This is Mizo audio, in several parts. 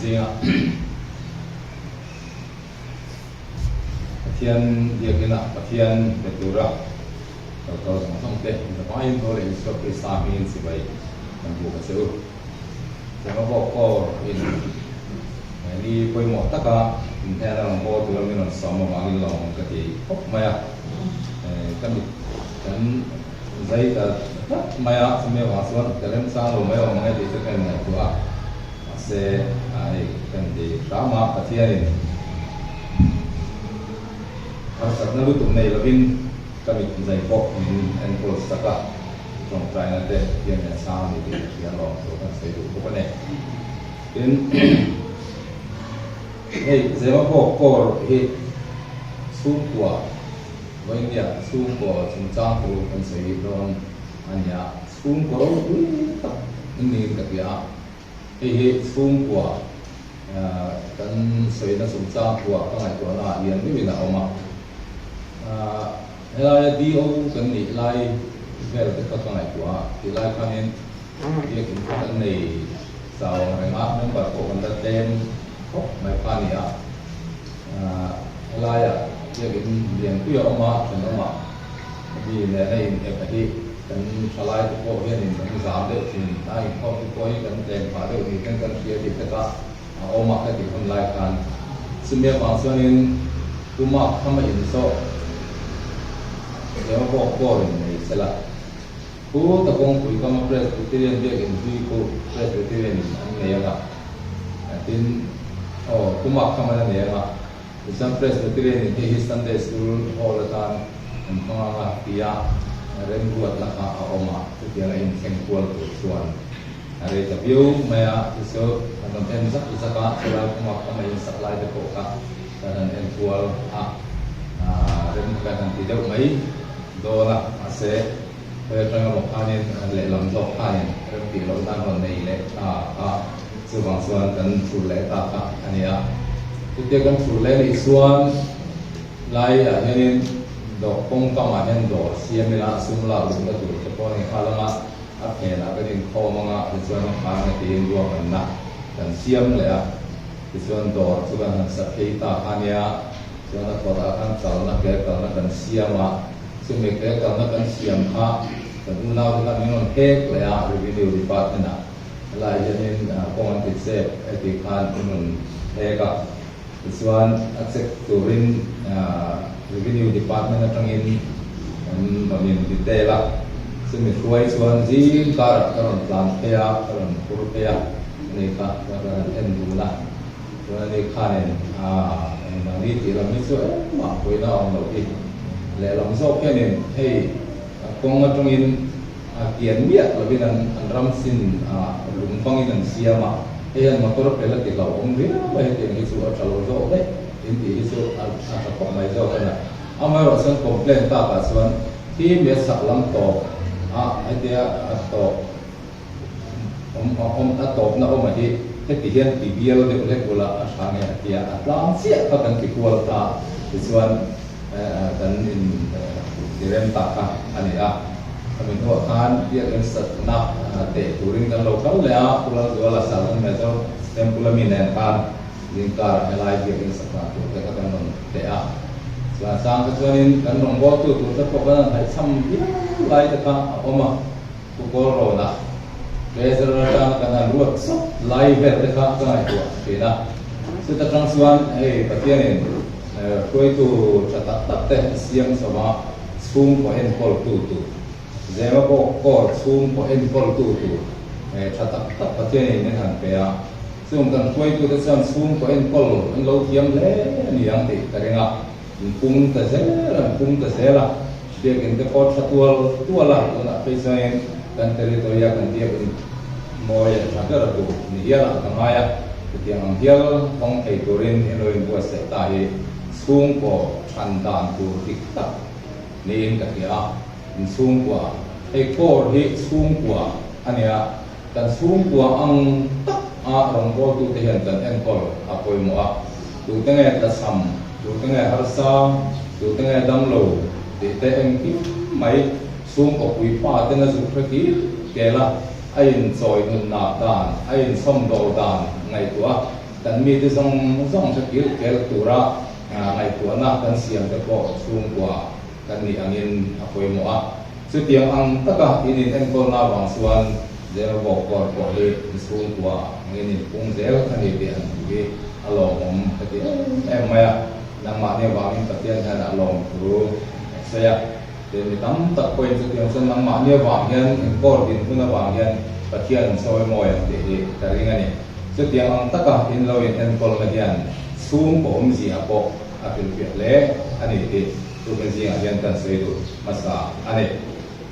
Zingah Pathian biakina Pathian be tura kal kal zawng zawng te zavaiin tho leh Isua Krista hmingin chibai kan buk a che u. Chengavawk kawr in he ni pawimawh taka inhnena rawn bawl tura min rawn sawm avangin lawm ka ti khawp mai a. Ka mit kan zai ta tlat mai a, chumi avang chuan ka remchang lo mai awm ang e tih chu ka inngaihtuah a. Mahse hei kan ti hram a, Pathianin harsatna lutuk nei lovin ka mit zai pawh min enkawl sak a. Tawngtaina te hian a chhang a ni tih ka hria alawm chu kan sawi duh bawk a ni. Tin, hei Zemabawk kawr hi chhungkua vawinia chhungkaw chungchang thu kan sawi dawn a ni a, chhungkaw ropui tak niin ka hria a, hei hi chhungkua kan sawina chungchang thuah ka ngaihtuahna ah lian deuhin a awm a. Helaia DO kan nih lai vel te kha ka ngaihtuah a, tih lai khanin biakin kha kan nei chau ang reng a, member pawh kan la tlem khawp mai kha a ni a. Helaia biakin lianpui a awm a, thenawm ah mi nena in ep a hi kan thalai te pawh hianin kan zam deuh thin a, inkhawm te pawh hi kan tlem phah deuh ni ten kan hria tih te kha a awm a ka tih hun lai khan chumi avang chuanin Puma kham a inzawh leh a bawk pawh in nei se la. Pu ta kawngpui kama Presbyterian biakin hlui khu Presbyterian in an nei anga tin aw Puma kham an a nei anga tichuan Presbyterian in hei hi Sunday School Hall atan an hmang anga tia remruat la kha a awm a chutiang a inthleng kual tur chuan A rei ta viau mai a, chu chu kan rawn en zak zak a, chulai kawngah ka mei sak lai te pawh kha kan han en kual a, rem kan han ti deuh mai dawn a, mahse khawi atang emaw khanin lehlam zawk khanin rem tih loh nan rawn nei leh ta a, chuvang chuan kan thur leh ta kha a ni a. Chutia kan thur leh nih chuan laiah hianin dawr kawngkamah hian dawr siam ila sum lak luhna tur te pawh a ni nghal ang a. A phenah kan inkhawm ang a, tichuan a khan a tiin ruahmanna kan siam leh a, tichuan dawr chu kan han sa phei ta kha nia, chuan a kawtah khan kalna ke kalna kan siam a, chumi ke kalna kan siam kha kan unaute khan min rawn hek leh a, Revenue Department ah helai hianin kawng an ti chep heti khan min rawn hek a, tichuan a check turin Revenue Department atangin kan rawn in detail a, chumi hruai chuan zing karah ka rawn tlan phei a, ka rawn phur phei a, ani kha chuan ka rawn en dun a, chuan ani khanin aah engmahni tih lam hi chu engmah puina a awm loh hi, lehlam zawk hianin hei kawng atangin a kian miah lovin an an ram sin ah lung hmangin an siam a, hei hian motor pel a ti hlauhawm viau a, hetiang hi chu a tha lo zawk daih. In tih hi chu a tha khawp mai zawk a ni. Amaherawh chuan complaint takah chuan khi mi a chhak lam tawp a hetia a tawp awm awm a tawpna awm a hi heti hian ti bial deuh hlek bula a tha nge a tia a tlang chiah kha kan ti kual ta tichuan kan in ti rem tak kha a ni a. Khami hnuah khan biakinn satna teh turin kan lo kal leh a, Pu Lalzuala Southern Major Temple ami nen khan. Zingkarah helai biakinn sakna tur te kha kan rawn teh a, chuan sang kha chuanin kan rawngbawltu tur te pawh kan han haihchham viau lai te kha a awm a, Pu Kawlrawnah Treasurer atanga kan han ruat chawp lai vel te kha ka ngaihtuah thin a, chuta tang chuan hei Pathianin hruaitu tha tak tak te a siam chho a, chhungkaw enkawltu tur, Zemabawk kawr chhungkaw enkawltu tur tha tak tak Pathianin min han pe a. Chung kan hruaitute chuan chhungkaw enkawl an lo thiam hle a ni ang tih ka ring a, an pung ta zel, an pung ta zel a, biakinn te pawh tha tual tual a, tunah phei chuanin kan territory a kan biakinn mawi leh tha ber tur ni hial ah ka ngai a, chutiang ang hial hawng thei turin in lo inbuatsaih ta hi chhungkaw than dan tur dik tak niin ka hria a, inchhungkua hei core hi chhungkua a nia. Kan chhungkua ang tak a rawngbawltute hian kan enkawl a pawimawh a, tute nge tlachham, tute nge harsa, tute nge damlo tih te engkim mai chhungkaw puipa ten a zuk hre kil kel a, a inchawi nun nak dan, a inchhawmdawl dan ngaihtuah a. kan mite zawng zawng hre kil kel tura ngaihtuahna kan siam te pawh chhungkua kan nih angin a pawimawh a. Chutiang ang taka in in enkawlna avang chuan Zerobawk kawr pawh hi in chhungkua angin in pung zel a ni tih an hmu hi a lawmawm ka ti em em mai a. Nangmahni avangin Pathian hian a lawm thu a sawi a. Tin, mi tam tak pawhin chutiang chuan nangmahni avang hian in kawr din hun avang hian Pathian an sawi mawi ang tih hi ka ring a ni. Chutiang ang taka in lo in enkawlna hian chhungkaw awmzia pawh a hrilhfiah hle a ni tih tukin zingah hian kan sawi duh hmasa a ni.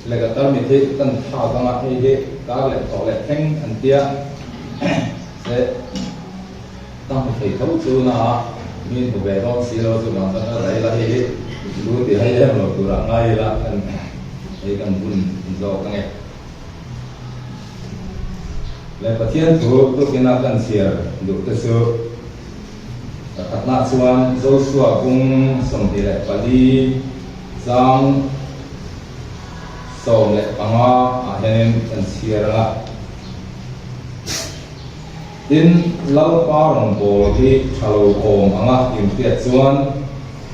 Lehkha tarmit hi kan thlak anga hei hi kar leh thawh leh thleng an tia se. Ka hmu thei tho chu na a, mi hmu ve dawn si lo chu vang chuan ka daih la hei hi lu ti hai em lo turah ngai ila kan hei kan hun zawk ange. Le Pathian thu tukina kan chhiar duh te chu pakhatna chuan Joshua kung 24 chang 15 ah hianin kan chhiar anga. Tin, Lalpa rawngbâwl hi ṭha lo awm anga inhriat chuan,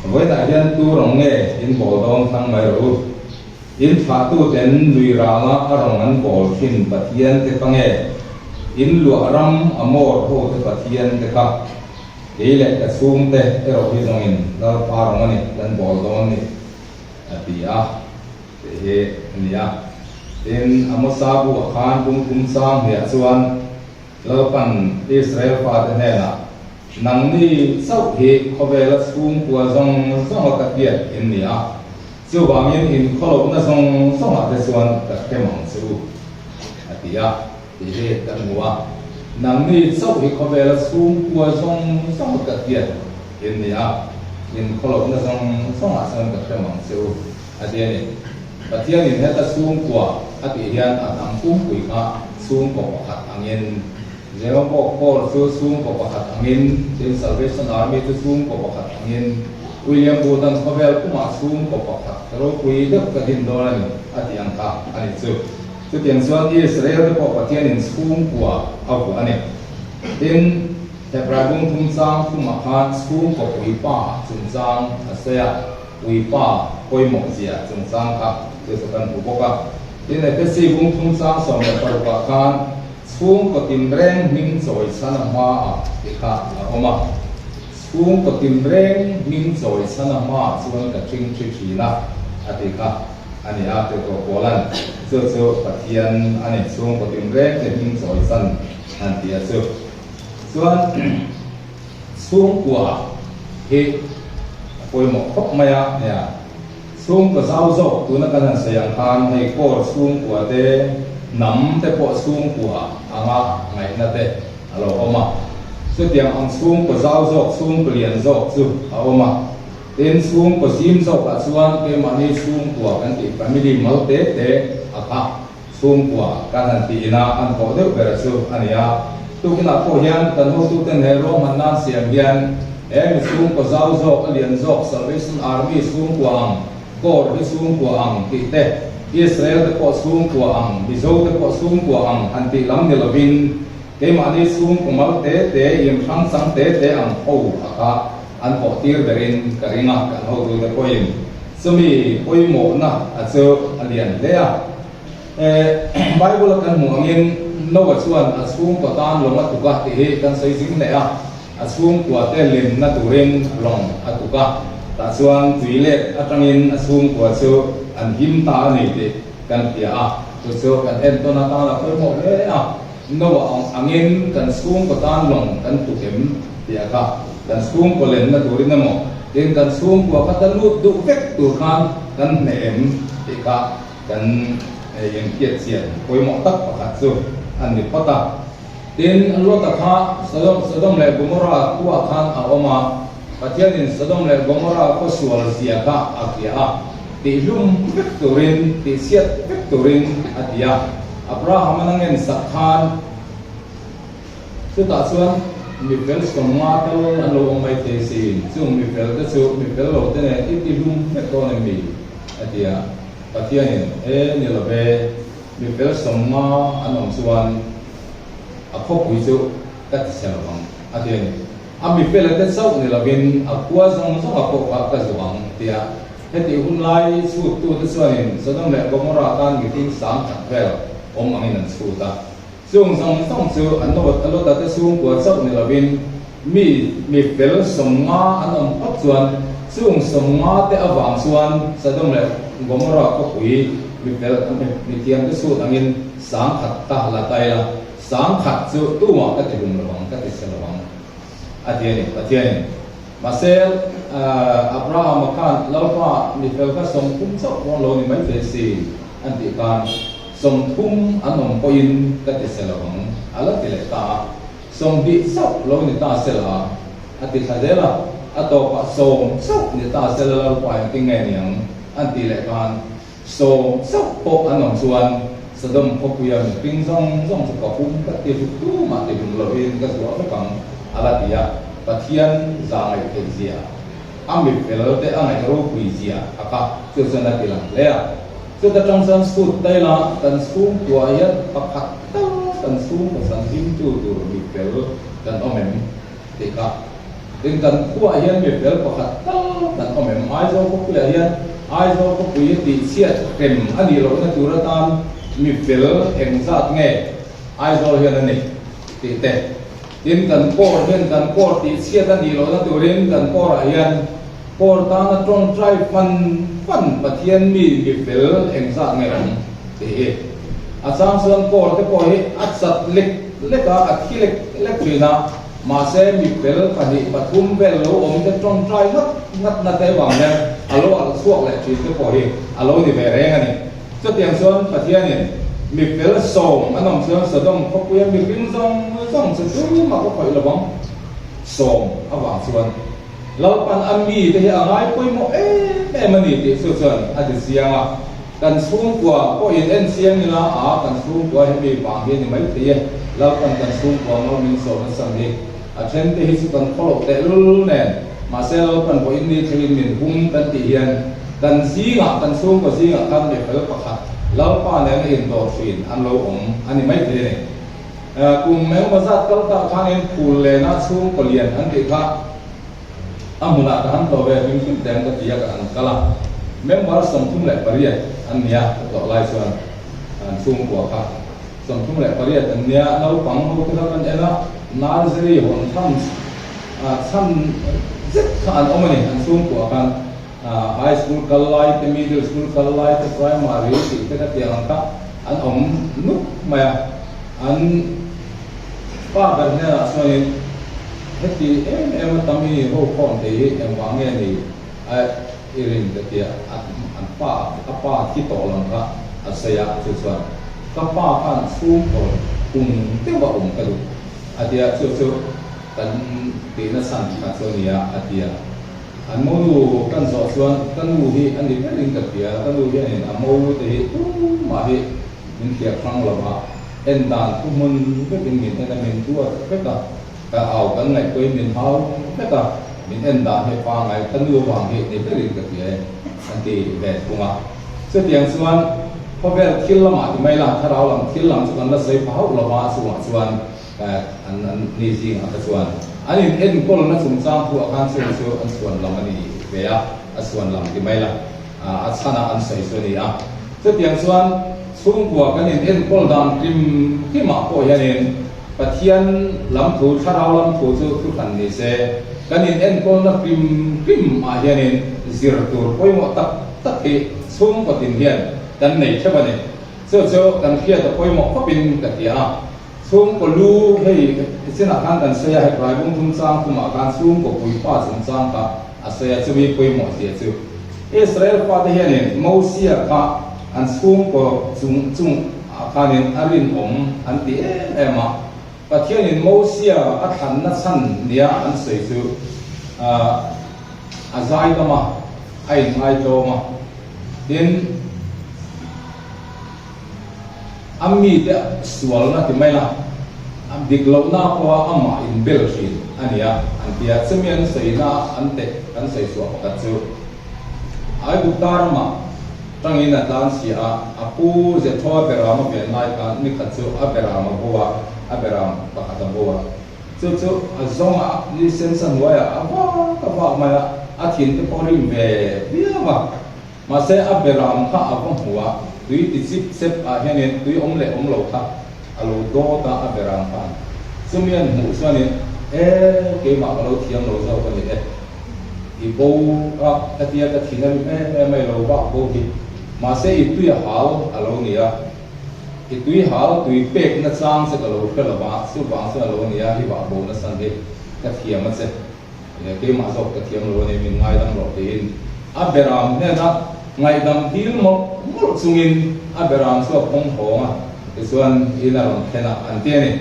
Vawiinah hian tu rawng nge in bâwl dâwn thlang mai rawh u. In thlahtuten lui râla a rawng an bâwl ṭhin Pathian te kha nge? In luah ram a mawr hote Pathian te kha? Kei leh ka chhûngte erawh hi zawngin Lalpa rawng a ni kan bâwl dâwn ni, a ti a. Tih hi a ni a. Tin, Amosa buah khan kum kum chang hniah chuan Lalpan Israel fate hnenah, Nangni chauh hi khawvela chhungkua zawng zawnga ka tiat in ni a, chuvangin in khawlohna zawng zawngah te chuan ka hrem ang che u, a ti a, tih hi kan hmu a. Nangni chauh hi khawvela chhungkua zawng zawnga ka tiat in ni a, in khawlohna zawng zawngah chuan ka hrem ang che u. A ti a ni. Pathianin heta chhungkua a tih hian a hnam pumpui kha chhungkaw pakhat angin, Jehovah Corps chu chhungkaw pakhat angin, tin Salvation Army chu chhungkaw pakhat angin, William Booth-a'n khawvel pumah chhungkaw pakhat ropui deuh ka din dawn a ni a tih ang kha a ni chu. Chutiang chuan Israel te pawh Pathianin chhungkua a vuah a ni. Tin, Hebrai bung thum chang thumah khan chhungkaw puipa chungchang a sawi a. Puipa pawimawh zia chungchang kha chu chu kan hmu bawk a. Tin, Efesi bung thum chang 16 ah khan chhungkaw tinreng hming chawi chhan a hmaah tih kha a awm a. Chhungkaw tinreng hming chawi chhan a hmaah chuan ka ṭhing ṭhi ṭhin a, a tih kha a ni a, Tirhkoh Paula'n chu chu Pathian a ni, chhungkaw tinreng te hming chawi chan han ti a chu. Chuan. Chhungkua hi a pawimawh khawp mai a, nia. Chhungkua zau zawk tuna kan han sawi ang khan hei Kawl chhungkua te, hnam te pawh chhungkua anga ngaihna te a lo awm a. Chutiang ang chhungkua zau zawk, chhungkua lian zawk chu a awm a. Tin, chhungkua zim zawkah chuan keimahni chhungkua kan tih family mal te te a kha. Chhungkua kan han tih ina an kawh deuh ber chu a ni a. Tukinah pawh hian kan hotuten he ruahman nan siam hian he mi chhungkua zau zawk, a lian zawk Salvation Army chhungkua ang, Corps hi chhungkua ang tih te, Israel te pawh chhungkua ang, Mizo te pawh chhungkua ang han tih lam ni lovin keimahni chhungkaw mal te te, inhrang chang te te ang ho a kha an pawh tir berin ka ring a, kan hotute pawhin chumi pawimawhna a chu a lian hle a. Bible a kan hmuh angin Noah chuan a chhungkaw tan lawng a tuk a tih hi kan sawi zing hle a, a chhungkua te lemna turin lawng a tuk a, tah chuan tui let atangin a chhungkua chu an him ta a ni tih kan hria a, chu chu kan entawn atan a pawimawh hle a, Noah angin kan chhungkaw tan lawng kan tuk em tih a kha kan chhungkaw lenna turin emaw tin kan chhungkua kha ta lut duh vek tur khan kan hneh em tih kha Kan inhriat chian pawimawh tak pakhat chu a ni phawt a. Tin, Lota kha Sodom, Sodom leh Gomorrah khuaah khan a awm a. Pathianin Sodom leh Gomorrah khaw sual zia kha a hria a, tihhlum vek turin, tihchhiat vek turin a ti a. Abraham-a na ngensak khan chutah chuan mi fel 50 tal an lo awm mai thei sin, chung mi fel te chu mi fel lo te nen i tihlum vek dawn em mi? a ti a. Pathianin, E ni lo ve, mi fel 50 an awm chuan a khawpui chu ka ti chhe lo vang. a ti a ni. A mi fela te chauh ni lovin a khua zawng zawnga pawh kha ka zuang tia hetih hun lai chhuttu te chuanin Sodom leh Gomorrah tan mihring 10,000 vel awm angin an chhut a. Chung zawng zawng chu an Lota te chhungkua chauh ni lovin mi mi fel 50 an awm phawt chuan chung 50 te avang chuan Sodom leh Gomorrah khawpui mi fel mi thiam te chhut angin 10,000 ka la tai la. 10,000 chu tumah ka ti hlum lo ang, ka ti chhe lo ang, a ti a ni, Pathianin. Mahse, Abrahama khan, Lalpa, mi fel kha 30 chauh pawn lo ni mai thei si, an tih khan, 30 an awm pawhin ka ti chhe lo ang, a la ti leh ta a. 20 chauh lo ni ta se la, a ti thla zel a. A tawpah 10 chauh ni ta se la, Lalpa engtin nge ni ang, an tih leh khan, 10 chauh pawh an awm chuan Sodom khawpuia mihring zawng zawng chu ka hum ka ti hluk tumah ti hlum lovin ka zuah vek ang, a la ti a. Pathian za ngaih theih zia, a mi fel te a ngaih ropui zia a kha chu chuan a ti lang hle a. Chuta tang chuan chhut taila kan chhungkua hian pakhat tal kan chhungkaw chan hlimtu tur mi fel kan awm em tih kha. Tin, kan khuaah hian mi fel pakhat tal kan awm em? Aizawl khawpuiah hian Aizawl khawpui hi tihchhiat hrem a nih lohna tur atan mi fel engzat nge Aizawl hian a nei tih te. Tin, kan kawr hian kan kawr tihchhiat a nih lohna turin kan kawrah hian kawr tana tawngtai fan fan Pathian mi mi fel engzat nge awm tih hi. A chang chuan kawr te pawh hi a chat lek lek a, a thi lek lek thin a. Mahse, mi fel pahnih pathum vel lo awm te tawngtai ngat ngat na te vang hian a lo alh chhuak leh thin te pawh hi a lo ni ve reng a ni. Chutiang chuan Pathianin mi fel 10 an awm chuan Sodom khawpuia mihring zawng zawng chu tumah ka khawih lo vang. 10 avang chuan Lalpan a mi te hi a ngai pawimawh em em a ni tih chu chuan a ti chiang a. Kan chhungkua pawh in en chiang ila a, kan chhungkua hi mi vang hi a ni mai thei e. Lalpan kan chhungkua mal min sawm nasa ni. A then te hi chu kan khaw loh tehlul nen, mahse Lalpan pawh in ni thlengin min hum kan tih hian kan zingah, kan chhungkua zingah khan mi fel pakhat Lalpa nena indawr thin an lo awm a ni mai thei a ni. Kum engemaw zat kal tah khanin phul lena chhungkaw lian an tih kha, A hmunah ka han tlawh ve hlim hlim teng ka ti a, ka han kal a. Member 38 an nia ka tlawh lai chuan an chhungkua kha 38 an nia, naupang ho te kha kan en a, nursery hawn tham chhan zet kha an awm a ni an chhungkua khan high school kal lai te, middle school kal lai te, primary tih te ka tiang ang kha an awm nuk mai a, an. Pa ber hnenah chuanin, Heti em em a tam i ho khawm thei hi engvang nge ni a i rin ka tia an pa a pa thi tawh lam kha a sawi a, chu chuan ka pa khan chhungkaw kum deuh a awm ka duh a tia, chu chu kan tihna chhan pakhat chu a ni a a tia. An monu kan zawh chuan ka nu hi a ni berin ka hria, ka nu hianin a mo te hi tumah hi min hriat hrang lo a. En dan thu hmun vekin min en a, min duat vek a, ka au kan ngaihtuahin min hau vek a, min en dan hi pangai ka nu avang hi ni berin ka hria e, an ti ve thung a. Chutiang chuan khawvel thil lamah ti mai la, thlarau lam thil lam chu kan la sawi pha hauh lo va, chungah chuan an an ni zingah te chuan an in enkawlna chungchang thuah khan chung chu an chhuan lam a ni ve a, a chhuan lam ti mai la. A chhanah an sawi chu a ni a. Chutiang chuan chhungkua kan in enkawl dan hlim hlimah pawh hianin Pathian lam thu, thlarau lam thu chu thu hran ni se, kan in enkawlna hlim hlimah hianin zir tur pawimawh tak tak hi chhungkaw tin hian kan nei theuh a ni. Chu chu kan hriat a pawimawh khawpin ka ti a. Chhungkaw lu hei chinah khan kan sawi a, Hebrai bung thum chang thumah khan chhungkaw puipa chungchang kha a sawi a, chumi pawimawh zia chu Israel fate hianin Mosia kha an chhungkaw chung chung ah khanin a rinawm an ti em em a, Pathianin Mosia a thlanna chhan nia an sawi chu a zaidam a, a inngaihtlawm a, tin, A mite sualna ti mai la, a dik lohna pawha amah inbel thin a nia an ti a. Chumi an sawina an teh an sawi chhuah pakhat chu Aigupta ramah tangin a tlan chhia a, a pu Jethro a beram a ven lai khan nikhat chu a beram a bo a, a beram pakhat a bo a. Chu chu a zawng a, ni sen sa hnuaiah a vak a vak mai a, a thin te pawh rim ve viau a. Mahse a beram kha a va hmu a, tui ti chip chep ah hianin tui awm leh awm lo kha a lo dawt a, a beram khan. Chumi an hmuh chuanin, E, keimah ka lo thiam lo zawk a ni e. I bo a, ka tia ka thin a rim em em a, i lo vak bo hi. Mahse i tui a hal a lo ni a, i tui hal tui pek na chang che ka lo hre lo va, chuvang chuan a lo ni a, i vah bo nasan hi ka thiam a che. Leh keimah zawk ka thiam lo a ni, min ngaidam rawh tiin a beram hnena ngaihdam dil mawlh mawlh chungin a beram chu a phawng hawng a, tichuan in a rawn thlen a an ti a ni.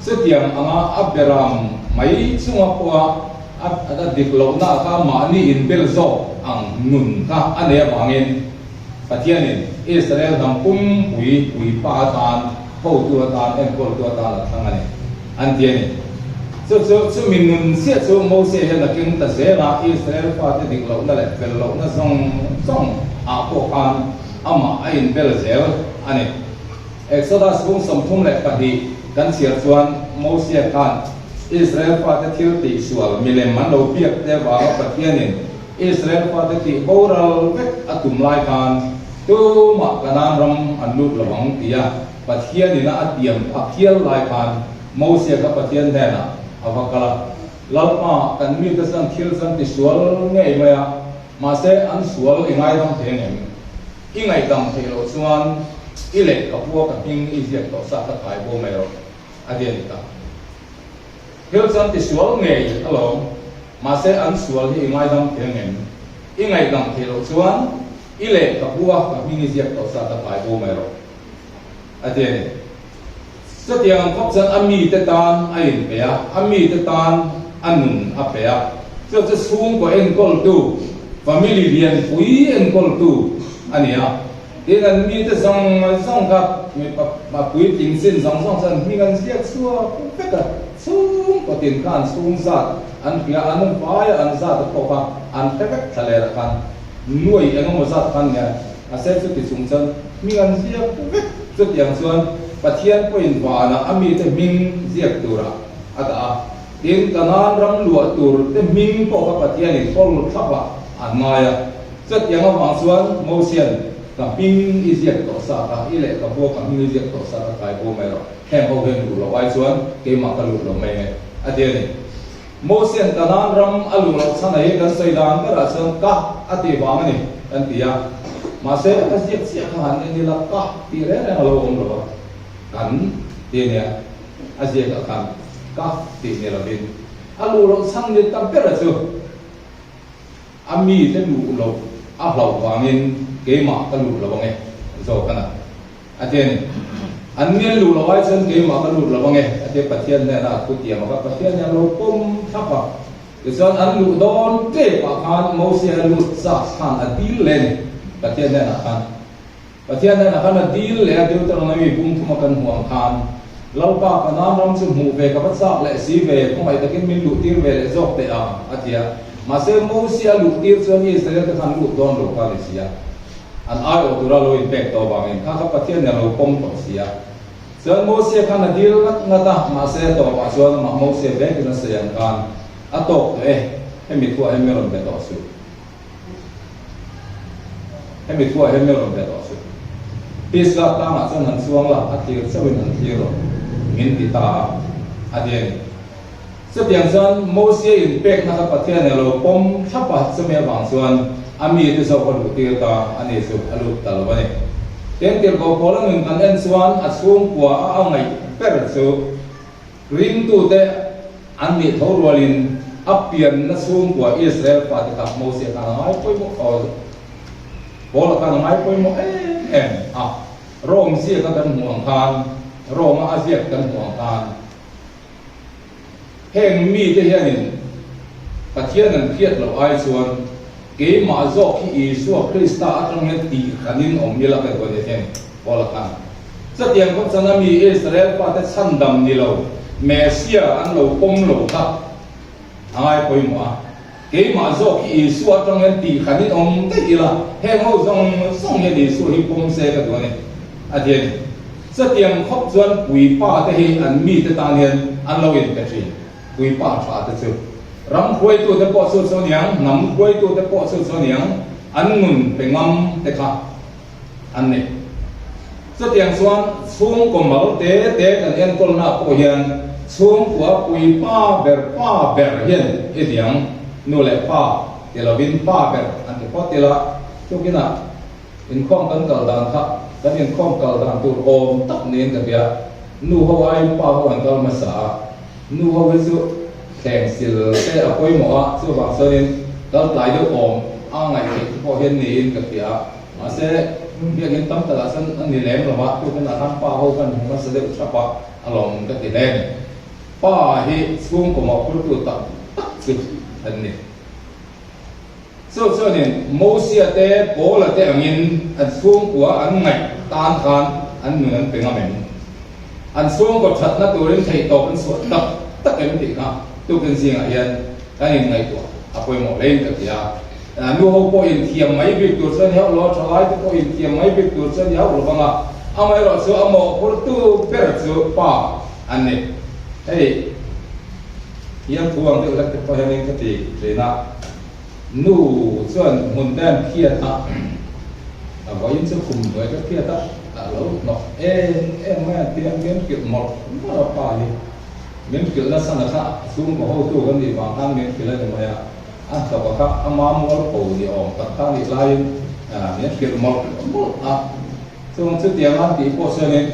Chutiang anga a beram mai chunga pawha a a dik lohna kha mahni inbel zawk ang nun kha a nei avangin Pathianin Israel hnam pumpui puipa atan, hotu atan, enkawltu atan a thlang a ni, an ti a ni. Chu chu chumi nun chiah chu Mose hian a keng ta zel a, Israel fate dik lohna leh fel lohna zawng zawng ah pawh khan amah a inbel zel a ni. Exodus bung 32 kan chhiar chuan Mose khan Israel fate thil tihsual milem an lo biak te avanga Pathianin Israel fate tih boral vek a tum lai khan tumah Kanaan ram an lut lo ang tia Pathianin a a tiam phak hial lai khan Mosia kha Pathian hnenah a va kal a, Lalpa, kan mite chuan thil chu an tisual ngei mai a, mahse an sual i ngaidam thei ang em? I ngaihdam theih loh chuan i lehkhabua ka hming i ziak tawh sa kha kai bo mai rawh, a ti a ni ta. Thil chuan tisual ngei alawm, mahse an sual hi i ngaidam thei ang em? I ngaihdam theih loh chuan i lehkhabu a ka hming i ziak tawh sa ka kai bo mai rawh, a ti a ni. Chutiang ang khawp chuan a mite tan a inpe a, a mite tan a nun a pe a. Chu chu chhungkaw enkawltu, family lianpui enkawltu a ni a. Tin, an mite zawng zawng kha mipa puitling chin zawng zawng chuan hming an ziak chhuak vek a, chhungkaw tin kha an chhung zat an hria a, an vaia an zat a pawh kha an hre vek thla lerah khan nuai eng emaw zat khan nia mahse chuti chung chuan hming an ziak vek. Chutiang chuan Pathian pawhin vanah a mite hming ziak turah a dah a, tin Kanaan ram luah tur te hming pawh kha Pathianin kawl thlapah an ngai a. Chutiang avang chuan Mosian, Ka hming i ziak tawh sa kha, i lehkhabua ka hming i ziak tawh sa kha kai bo mai rawh, heng ho hian luh loh ai chuan keimah ka lut lo mai nge, a ti a ni. Mosian Kanaan ram a luh loh chhan hi kan sawi dan berah chuan ka a tih vang a ni kan ti a. Mahse, ka ziak chiah kha han en ila ka tih reng reng a lo awm lo a, kan ti a nia, a ziakah khan ka tih ni lovin a luh loh chhan ni ta bera chu. A mite luh loh a hlauh vangin keimah ka lut lo ange zawk a na a ti a ni. An ngen luh loh ai chuan keimah ka lut lo ange a ti a, Pathian hnenah a thu tiam a kha Pathian hian a lo pawm thlap a. Tichuan an luh dawn tepah khan Mosia a lut zat khan a dil leh a ni Pathian hnenah khan. Pathian hnenah khan a dil leh a Deuteronomy bung thuma kan hmuh ang khan, Lalpa, Kanaan ram chu hmuh ve ka va chak leh si ve, khawngaih takin min luhtir ve leh zawk teh ang, a ti a. Mahse, Mosia a luhtir chuan Israel te khan lut dawn lo kha a ni si a. An aiawh tura lo inpek tawh avangin kha kha Pathian nen a lo pawm tawh si a. Chuan Mosia khan a dil ngat ngat a, mahse a tawpah chuan amah Mosia vekin a sawi ang khan, A tawk tawh e, hemi thuah hian mi rawn be tawh suh. Hemi thuah hian min rawn be tawh suh. Pisgah tlangah chuan han chuang la, a thlir chauhin han thlir rawh, min ti ta a, a ti a ni. Chutiang chuan Mosia inpekna kha Pathian a lo pawm thlap a, chumi avang chuan a mite zawk a luhtir ta a ni chu a lut ta lo a ni. Tin, tirhkoh Paula nun kan en chuan a chhungkua a a ngaih ber chu Ringtute an nih tho rualin a pianna chhungkua Israel fate kha Mosia khan a ngai pawimawh aw Paula khan a ngai pawimawh em em a, Rome ziaka kan hmuh ang khan, Rome-a a ziak kan hmuh ang khan heng mite hianin Pathian an hriat loh ai chuan keimah zawk hi Isua Krista atang hian tih hranin awm ila ka duh a ni a heng Paula khan. Chutiang khawp chuan a mi Israel fate chhandam ni lo, Messia an lo pawm lo kha a ngai pawimawh a. Keimah zawk hi Isua atang hian tih hranin awm daih ila, heng ho zawng zawng hian Isua hi pawm se ka duh a ni, a ti a ni. Chutiang khawp chuan puipa te hi an mite tan hian an lo inpe thin. Puipa tha te chu. Ram hruaitute pawh chu chu aniang, hnam hruaitute pawh chu chu aniang, an nun pe ngam te kha an ni. Chutiang chuan chhungkaw mal te te kan enkawlnaah pawh hian chhungkua puipa ber pa ber hian i tiang nu leh pa ti lovin pa ber an ti phawt ila, tukinah Inkhawm kan kal dan kha kan inkhawm kal dan tur awm tak niin ka hria. Nu ho aiin pa ho an kal hmasa a, nu ho hi chu thleng sil te a pawimawh a, chuvang chuanin kal tlai deuh awm a ngaih theih te pawh hian niin ka hria. Mahse, biakinn tam takah chuan a ni lem lo va, tukinah khan pa ho khan hmu hmasa deuh thap a, a lawm ka ti hle a ni. Pa hi chhungkaw mawhphurtu tak tak chu an ni. Chu chuanin Mosia te, Paula te angin an chhungkua an ngaih tan khan an nun an pe ngam em? An chhungkaw thatna turin theihtawp an chhuah tak tak em tih kha tukin zingah hian kan inngaihtuah a pawimawh hlein ka ti a. Nu ho pawh inthiam mai bik tur chuan i hauh lo a, thalai te pawh inthiam mai bik tur chuan i hauh lo vang a, amaherawhchu a mawhphurtu ber chu pa an ni. Hei. Hian thu ang deuh hlek te pawh hianin ka ti thin a, nu chuan hmun te an phiat a, a vawiin chu khum hnuai ka phiat a, a lo hnawk em em mai a tia min hrilh mawlh mawlh a pa hi, min hrilh nasa na kha a chhungkaw hotu kan nih vang khan min hrilh a ni mai a, a hnawk a kha a mamual ko ni awm tak kha nih laiin min hrilh mawlh mawlh a, chung chutianga tih pawh chuanin.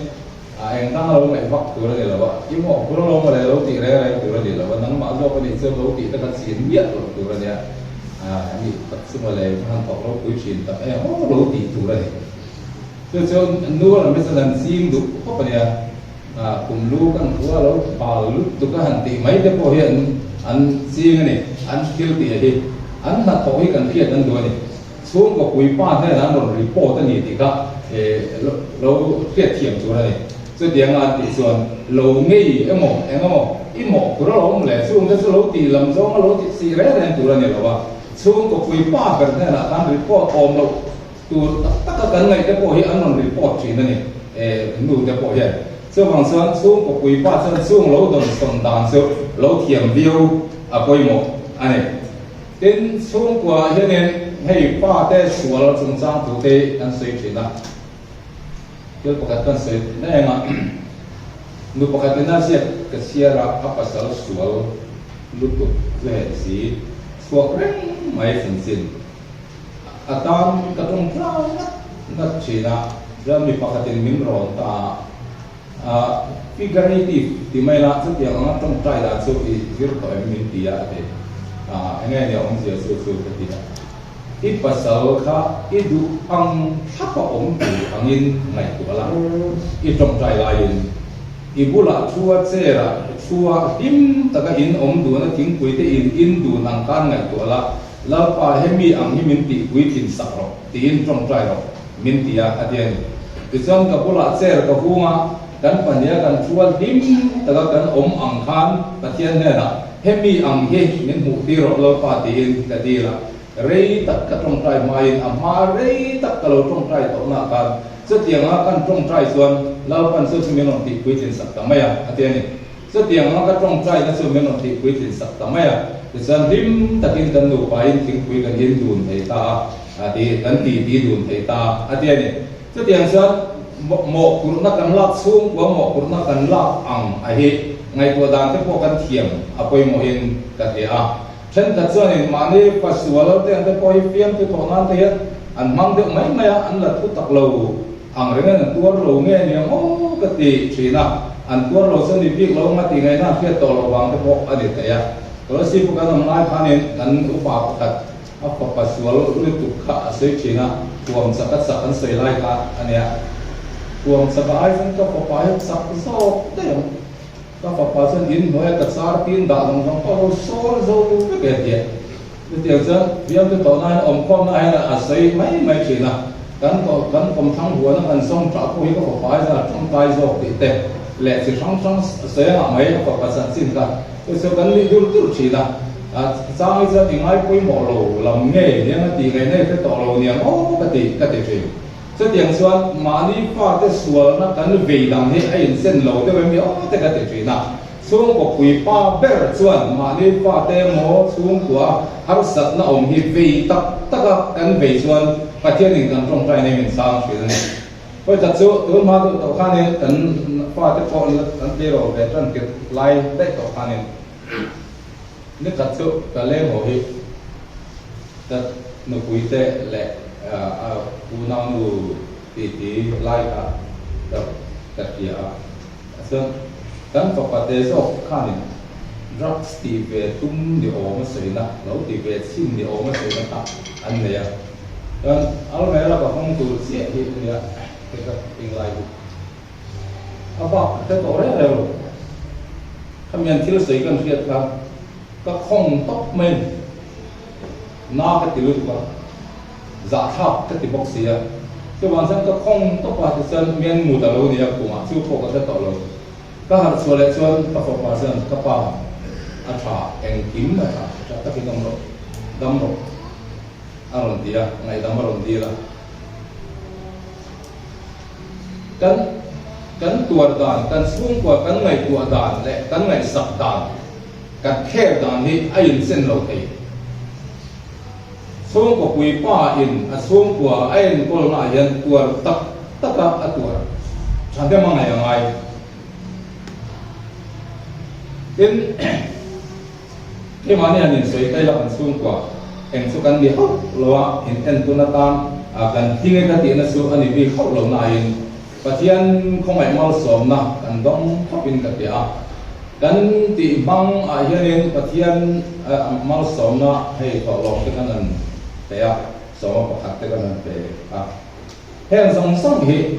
A eng dang lo ngaih vak tur a ni lo a, i mawh phur lo maw le lo tih reng reng tur a ni lo a, nangmah zawk a nih chuan lo tih te kha chin miah loh tur a nia, a nih tak chu maw le ka han thawk ropui thin tak em aw lo tih tur a ni. Chu chu nu lam hi chuan an ching duh khawp a nia, a kum lu kan khua lo bal lutuk a han tih mai te pawh hi an an ching a ni, an thil tih a hi an hnathawh hi kan hriat an duh a ni. Chhungkaw puipa hnenah an rawn report a ni tih kha lo hriatthiam tur a ni. Chutianga an tih chuan lo ngei emaw eng emaw i mawhphur a lo awm le, chungte chu lo tih lam zawnga lo tih sih reng reng tur a ni lo a. Chhungkaw puipa ber hnenah khan report awm loh tur tak taka kan ngaih te pawh hi an rawn report thin a ni, nu te pawh hian. Chuvang chuan chhungkaw puipa chuan chung lo dawnsawn dan chu lo thiam viau a pawimawh a ni. Tin, chhungkua hianin hei pate sual chungchang thu te an sawi thin a, thil pakhat kan sawi daih ang a, nu pakhatin a ziak ka chhiar a, a pasal sual lutuk hlen si chhuak reng mai chanchin a tan ka tawng tlang ngat ngat thin a, chuan mi pakhatin min rawn ta a. A figurative ti mai la, chutiang anga tawngtai dan chu i zir tawh em min ti a a ti. A enge nia awmzia chu chu ka ti a. I pasal kha i duh ang thlap a awm tur angin ngaihtuah la, i tawngtai laiin i bulah thua chair ah thua hlim taka in awm dun a thingpui te in in dun ang khan ngaihtuah la, Lalpa hemi ang hi min tihpui thin sak rawh tiin tawngtai rawh. Min ti a, a ti a ni. Tichuan ka bulah chair ka hung a, kan pahniha kan thual hlim taka kan awm ang khan Pathian hnenah, Hemi ang hi min hmuh tir rawh Lalpa tiin ka dil a. Rei tak ka tawngtai hmain a hma rei tak ka lo tawngtai tawhnaah khan chutianga kan tawngtai chuan Lalpan chu chu min rawn tih puitlin sak ta mai a, a ti a ni. Chutiang anga ka tawngtaina chu min rawn tih puitlin sak ta mai a, tichuan hlim takin kan nupain thingpui kan in dun thei ta a, a ti, kan ti ti dun thei ta a, a ti a ni. Chutiang chuan mawhphurhna kan lak chhungkua mawhphurhna kan lak ang a hi ngaihtuah dan te pawh kan thiam a pawimawhin ka hria a. Thenkhat chuanin mahni pasual te ang te pawh hi fiamtu thawh nan te hian an hmang deuh mai mai a, an la thu tak lo. Ang reng an tuar lo nge nia maw ka ti thin a, an tuar lo chu ni bik lo anga tih ngaihna an hriat tawh loh vang te pawh a ni thei a. Tulasi pawh kan awm lai khanin kan upa pakhat a fapa sual lutuk kha a sawi thin a, thuam chak a chak an sawi lai kha a nia. Thuam chak a ai chuan ka fapa hi chak zawk daih ang, ka fapa chuan in hnuaia ka char tin dah zawng zawng pawh lo sawn zo vek e tia. Chutiang chuan bialtu tawhna hian awmkhawmna hian a sawi mai mai thin a, kan kan kawmthlang huana kan zawng tah pawh hi ka fapa hi chuan a tawngtai zawk tih te leh chi hrang hrang sawi angah mai a fapa chanchin kha chu chu kan lih dur dur thin a, a chang hi chuan i ngai pawimawh lo lam ngei niang a tih ngaih na i hre tawh lo niang aw ka ti ka ti thin. Chutiang chuan mahni fate sualna kan vei dang hi a inchen lo deuh em ni aw te ka ti thin a. Chhungkaw pui pa ber chuan mahni fate emaw chhungkua harsatna awm hi vei tak taka kan vei chuan Pathianin kan tawngtai nei min chhang thin a ni. Vawikhat chu tun hma deuh tawh khanin kan fate pawh an tleirawl ve tan tirh lai daih tawh khanin nikhat chu ka leng haw hi ka nupuite leh a unaunu titi lai kha ka hria a. Chuan kan fapa te zawk khanin drugs tih ve tum ni awm a sawina, lo ti ve chhin ni awm a sawina kha an nei a. Chuan almera ka hawng tur chiah hi a nia, hei ka englai hi a bak ka hre tawh reng reng lo. Khami an thil sawi kan hriat khan ka khawng tawp mai a ni. Na ka ti lutuk a. Zahthlak ka ti bawk si a, chuvang chuan ka khawng tawp a, tichuan mian mut a lo ni a, khumah chu pawh ka hre tawh lo. Ka harh chhuah leh chuan ka fapa chuan ka pa a tha, engkim a tha, tha takin awm rawh, dam rawh a rawn ti a, ngaihdam a rawn dil a. Kan kan tuar dan, kan chhungkua kan ngaihtuah dan leh kan ngaihsak dan, kan care dan hi a inchen lo thei. Chhungkaw puipa in a chhungkua a enkawlna ah hian tuar tak tak a a tuar thahnem a ngaih a ngai. Tin, keimahni han insawi ta ila kan chhungkua eng chu kan ni hauh lo a, in entun atan kan tling e ka tihna chu a ni bik hauh lo nain Pathian khawngaih malsawmna kan dawng khawpin ka ti a. Kan tih hmang ah hianin Pathian malsawmna hei thawhlawm te kan han pe a, sawma pakhat te kan han pe a. Heng zawng zawng hi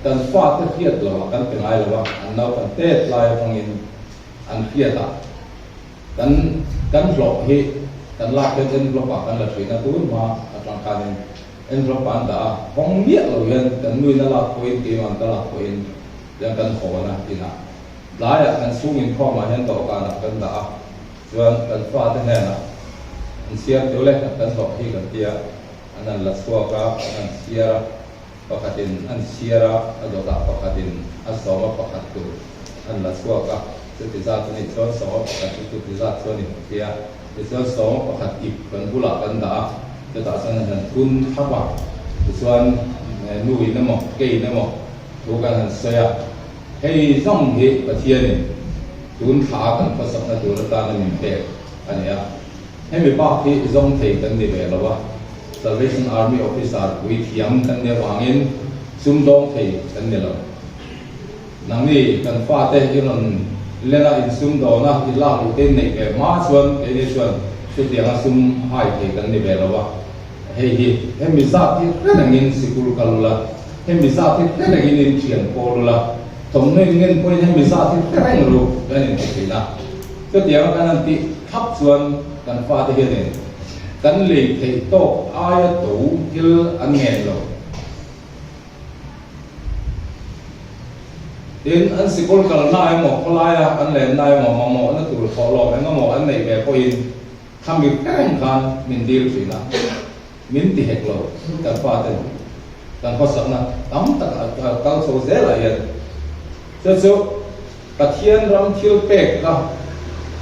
kan fate hriat lo ah kan pe ngai lo a, an naupan tet lai atangin an hriat ah kan kan hlawh hi kan lak hian envelope ah kan la thin a, tun hma atang khanin Envelope an dah a, hawng miah lo hian kan nuin a lak pawhin keima'n ka lak pawhin tiang kan hawn a inah tlaiah kan chhung inkhawmah hian dawhkanah kan dah a, chuan kan fate hnenah an chhiar teuh le kan hlawh hi kan tia, an han la chhuak a, an han chhiar a, pakhatin an chhiar a, a dawtah pakhatin a sawma pakhat tur an la chhuak a, chuti zat a nih chuan sawma pakhat chu chuti zat chu a ni kan tia. Tichuan sawma pakhat ip kan bulah kan dah a, chutah chuan an han thun thlap a, tichuan nu in emaw kei in emaw thu kan han sawi a, hei zawng hi Pathianin tun thla a kan khawsakna tur atana min pek a ni a, hemi bak hi zawng thei kan ni ve lo a, Salvation Army officer puithiam kan nih avangin sumdawng thei kan ni lo. Nangni kan fate i rawn len a, insum dawn a, i lak luh te in neih ve hma chuan keini chuan chutianga sum hai thei kan ni ve lo a. Hei hi hemi zat hi hre rengin sikul kal ula, hemi zat hi hre rengin in thian pawl ula, thawmhnaw in ngen pawhin hemi zat hi hre reng ru kan inti thin a. Chutianga kan han tih thap chuan kan fate hianin kan lei theih tawk aia to thil an ngen lo. Tin, an sikul kalna emaw, khawlaia an lenna emaw, mamawhna tur thawhlawm eng emaw an neih ve pawhin khami reng khan min dil thin a, min ti hek lo kan faten kan khawsakna tam tak a kal chho zelah hian. Chu chu Pathian ram thil pek kha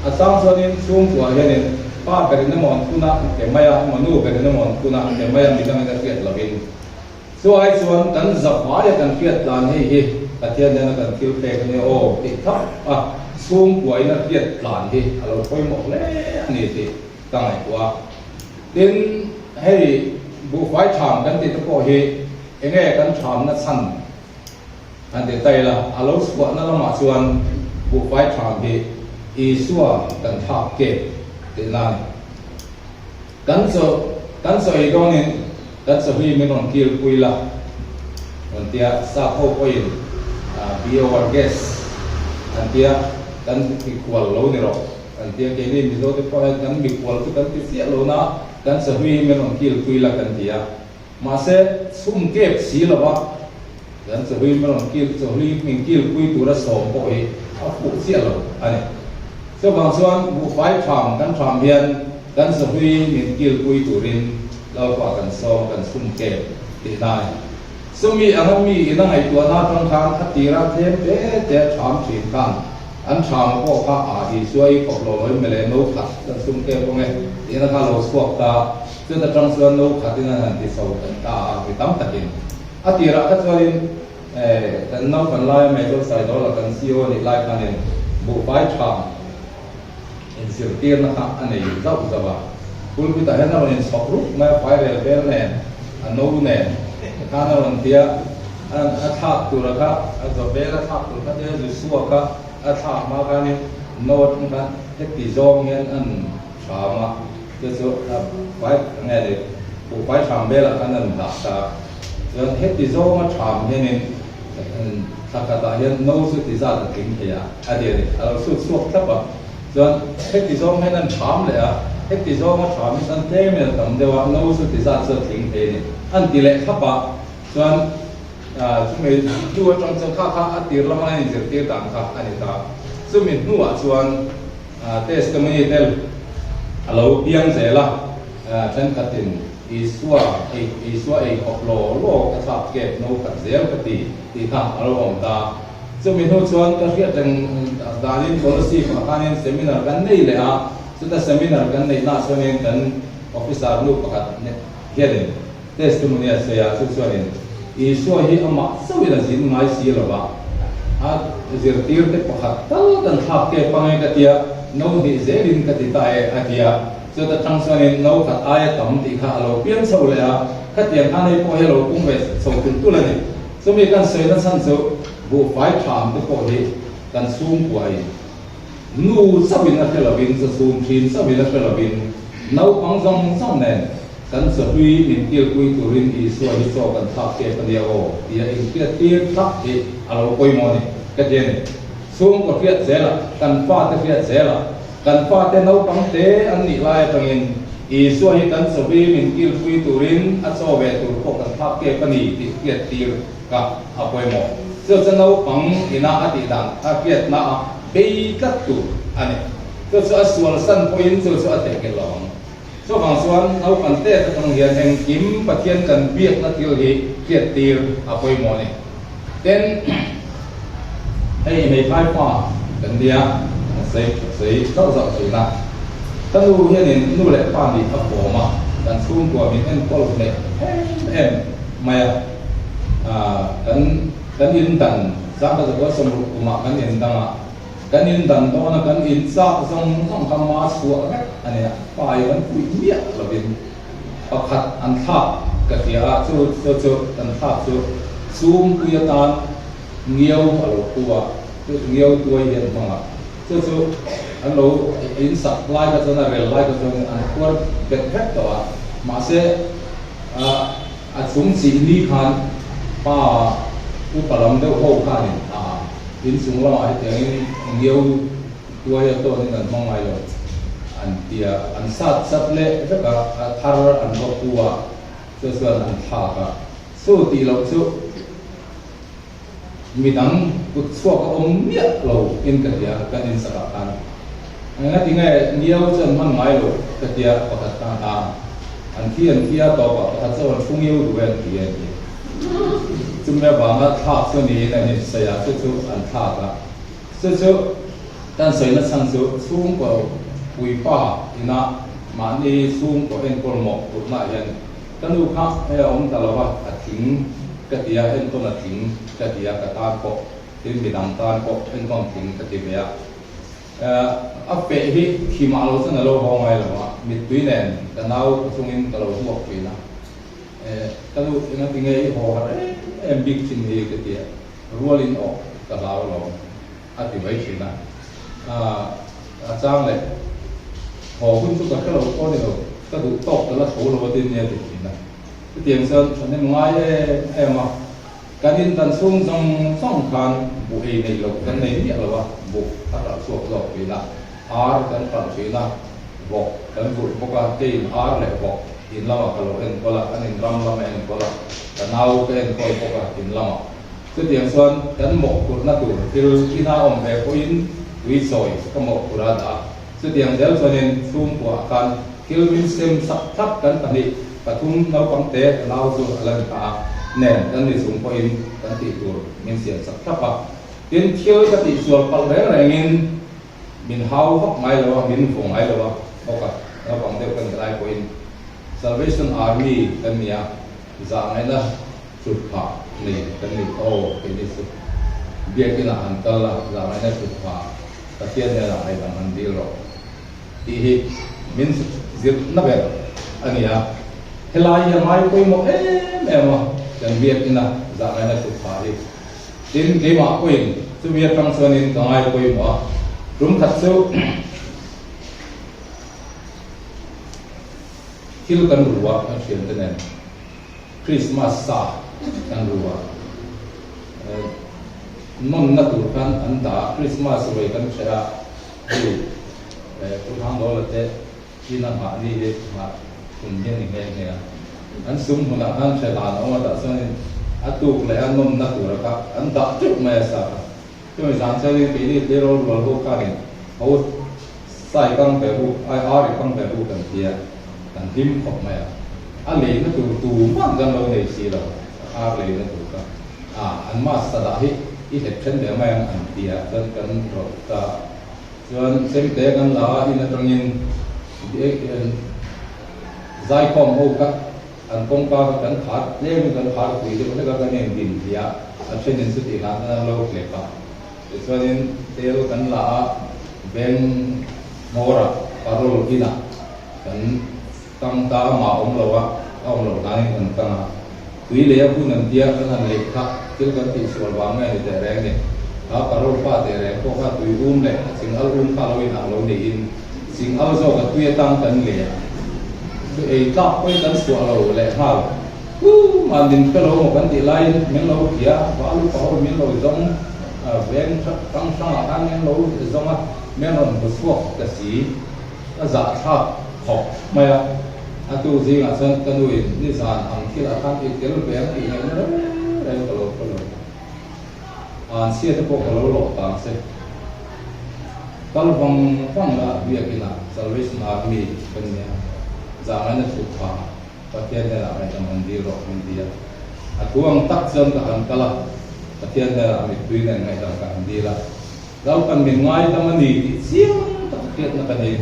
a chang chuanin chhungkuah hianin pa berin emaw an phun a, an pe mai a, emaw nu berin emaw an phun a, an pe mai a, midangin a hriat lovin. Chu ai chuan kan zavaia kan hriat tlan hei hi Pathian nena kan thil pek a nia aw tih thap a chhungkuain a hriat tlan hi a lo pawimawh hle a ni tih ka ngaihtuah a. Tin, hei buhfai tham kan tih te pawh hi enge kan thamna chhan han ti ta ila, a lo chhuahna lamah chuan buhfai tham hi Isua kan thlak kep tihna a ni. Kan chaw kan chaw ei dawnin kan chaw hi min rawn kil pui la rawn tia sap ho pawhin be our guest an tia kan mikhual lo ni rawh an tia keini Mizo te pawh hian kan mikhual chu kan ti chiah lo na kan chaw hi min rawn kil pui la kan ti a mahse chhum kep si lo va kan chaw hi min rawn kil chaw hi min kil pui tura sawm pawh hi a fuh chiah lo a ni chuvang chuan buhfai tham kan tham hian Kan zahui min kilpui turin Lalpa kan sawm kan sum kep tih na a ni. Chumi anga mi ina ngaihtuahna atang khan a tira tlem te te a tham thin khan An thama pawh kha a Isua i khawp lo lawin mele no khat kan sum kep ang e tiin a kha lo chhuak ta. Chuta tang chuan no khatin an han ti chho ta a, mi tam takin. A tirah kha chuanin kan naupan laia Major Saidawla kan CO nih lai khanin buhfai tha inzirtirna kha a nei zauh zauh a. Pulpit ah hian a rawn inchhawp rup mai a, fairel vel nen, a no nen khan a rawn ti a, a thlak tura kha, a zawh vel a thlak tur kha tia Joshua kha a thlak hma khanin no atang khan heti zawng hian an hram a, chu chu a fai nge ni buhfai hram velah khan an dah ta a, chuan heti zawnga hram hianin Thla khatah hian no chu ti zat a tling thei a, a ti a ni. A lo sut chhuak thlap a, chuan heti zawng hian an ṭham leh a, heti zawnga ṭham hi chuan tlem in a tam deuh a, no chu ti zat chu a tling thei a ni. An ti leh thlap a, chuan chumi hnu aṭang chuan kha kha a tir lama an inzirtir dan kha a ni ta. Chumi hnuah chuan testimony te a lo piang zel a, ṭhenkhatin Isua ei Isua ei khawp law law ka thlak kep no khat zel ka ti tih kha a lo awm ta. Chumi hnu chuan ka hriat reng danin Kolasib ah khanin seminar kan nei leh a, chuta seminar kan neih nah chuanin kan officer nu pakhat hianin testimony a sawi a, chu chuanin Isua hi amah chauhin a zin ngai si lo va, a zirtir te pakhat tal kan thlak kep ange ka tia, no hnih zelin ka ti ta e a ti a. Chuta tang chuanin no khat aia tam tih kha a lo piang chho leh a, khatiang khan hei pawh hi a lo pung ve chho tulh tulh a ni. Chumi kan sawina chhan chu buhfai tham te pawh hi kan chhungkuain nu chauhin a hre lovin, chawchhum thin chauhin a hre lovin naupang zawng zawng nen kan chawhlui min kilpui turin Isua hi chaw kan thlak kep a nia aw tia inhriat tir thlap hi a lo pawimawh a ni ka ti a ni. Chhungkaw hriat zelah, kan fate hriat zelah, Kan fate naupang te an nih lai atangin Isua hi kan chawhi min kilpui turin a chaw ve tur pawh kan thlak kep a ni tih hriat tir ka a pawimawh. Chu chu naupang ina a tih dan a hriatna a bei tlat tur a ni. Chu chu a sual san pawhin chu chu a theihnghilh lo ang. Chuvang chuan naupang te atang hian engkim Pathian kan biakna thil hi hriat tir a pawimawh a ni. Tin, hei hmeithai pa kan nia, kan sawi sawi zauh zauh thin a. Ka nu hianin nu leh pa nih a pawm a, kan chhungkua min enkawl hneh em em mai a. Kan kan in dan zang ka zakua sawmruk kumah kan in dang a, kan in dan dawn a kan in chak zawng zawng kha ma chhuah vek a nia, pa hi kan puih miah lovin. Pakhat an thlak ka hria a, chu chu chu kan thlak chu chhungpui atan ngiau a lo pu a, chu chu ngiau tuai hi an hmang a, chu chu an lo in sak lai kha chuan a rel lai kha chuan an khuar bet vek tawh a, mahse a chung chih ni khan pa upa lam deuh ho khanin a inchung lamah hetiangin ngiau Tuai a tawnin an hmang ngai lo an ti a, an sat sat leh vek a, a thar an va pu a, chu chuan an thlak a. Chu tih loh chu midang kut chhuak a awm miah lo in ka ti a, kan insakah khan engati nge niau chu an hman ngai lo ka ti a, pakhat khan a an thi an thi a, tawpah pakhat chu a rawn thu ngiau duh e an ti e an ti. Chumi avanga thlak chu niin an insawi a, chu chu an thlak a. Chu chu kan sawina chhan chu chhungkaw puipa ina mahni chhungkaw enkawl mawh phurhnaah hian ka nu kha hei a awm ta lo va, a tling ka ti a, enkawn a tling ka ti a, ka tan pawh tin midang tan pawh enkawn tling ka ti ve a. A feh hi thimah lo chuan a lo haw ngai lo a, mittui nen ka nau chungin ka lo hmuak thin a, ka nu engati nge i haw har em em bik thin hi ka ti a. Rualin aw ka hlau lo a ti mai thin a, a chang leh haw hun chu ka hre lo pawh a ni lo, ka duh tawk ka la tho lo a tin nia ti thin a. Chutiang chuan thahnem ngai em em a, kan in dan chhung zawng zawng khan buh ei neih loh kan nei miah lo a, buh a hralh chhuak zawk thin a, ar kan hralh thin a, vawk kan vulh bawk a, keiin ar leh vawk in lamah ka lo enkawl a, kan in ram lam a enkawl a, ka nau ka enkawl bawk a in lamah. Chutiang chuan kan mawhphurhna tur thil ina awm ve pawhin tui chawi ka mawhphurh a dah a. Chutiang zel chuanin chhungkuaah khan thil min sem chak thlap kan pahnih pathum naupang te ka nau chu a la ni ta a, nen kan ni chung pawhin kan tih tur min siam chak thlap a. Tin, thil ka tihsual palh reng rengin min hau vak ngai lo a, min vaw ngai lo a bawk a, naupang deuh ka nih lai pawhin Salvation Army kan ni a, zahngaihna thut phah nei kan ni aw keini chu Biakinah han kal a, zahngaihna thut phah Pathian hnenah ngaihdam han dil rawh tih hi min zirna ber a ni a, helai hi a ngai pawimawh em em a kan Biakina zahngaihna thut phah hi. Tin, keimah pawhin chumi atang chuanin ka ngai pawimawh a, tum khat chu thil kan ru a, kan thiante nen Christmas sa kan ru a, nawnna tur khan an dah a, Christmas ruai kan hreh a, hei Pu Thangdawla te ina nghah ni hi nghah tum hi a ni nghe nghe a. An sum hmunah khan hre dan a awm a tah chuanin a tuk leh a nawmna tura kha an dah teuh mai a sa kha. Chumi zan chuanin keini tleirawl rual ho khanin ho sai kang ve hu ai ari kang ve hu kan ti a, kan hlim khawp mai a. A leina tur tumah kan lo nei si lo, a ar leina tur kha. A, an mask sa dah hi i hlep then ve mai ang an ti a, chuan kan rawlh ta. Chuan chemte kan la a, in atangin zaikhawm ho kha an kawngka kha kan khar tlemin kan khar pui deuh hlek a, kan in din hliah a, a thenin chutih hlan khan an lo hlep a. Tichuanin tel kan la a, veng hmawrah parol inah kan kang ta a, mah awm lo a, a awm loh hlanin kan kang a. Tui lei a hun an tia kan han leih kha thil kan tihsual vang nge ni teh reng ni. Kha parol fa teh reng pawh kha tui um leh a ching al um kha lo in ang lo niin ching al zawk a tui atang kan lei a. Tui ei tlak pawhin kan chhuah lo leh nghal. Huu man min hre lo maw kan tih laiin min lo hria val upa ho min lo zawng veng hrang hrangah khan min lo zawng a, min rawn hmu chhuak ta si. Ka zahthlak khawp mai a, a tu zingah chuan ka nuin nizan ang thil a khan i tel ve ang tih ngaihna reng reng ka lo hre lo. An chhia te pawh ka lo lawh ta ang che. Kal vang vang la biakinah Salvation Army ka ni a, zahngaina thut pha Pathian hnenah ngaihdam han dil rawh min ti a. A thu ang tak chuan ka han kal a, Pathian hnenah mittui nen ngaihdam ka han dil a. Lalpan min ngaidam a ni tih chiang tak hriatna ka nei.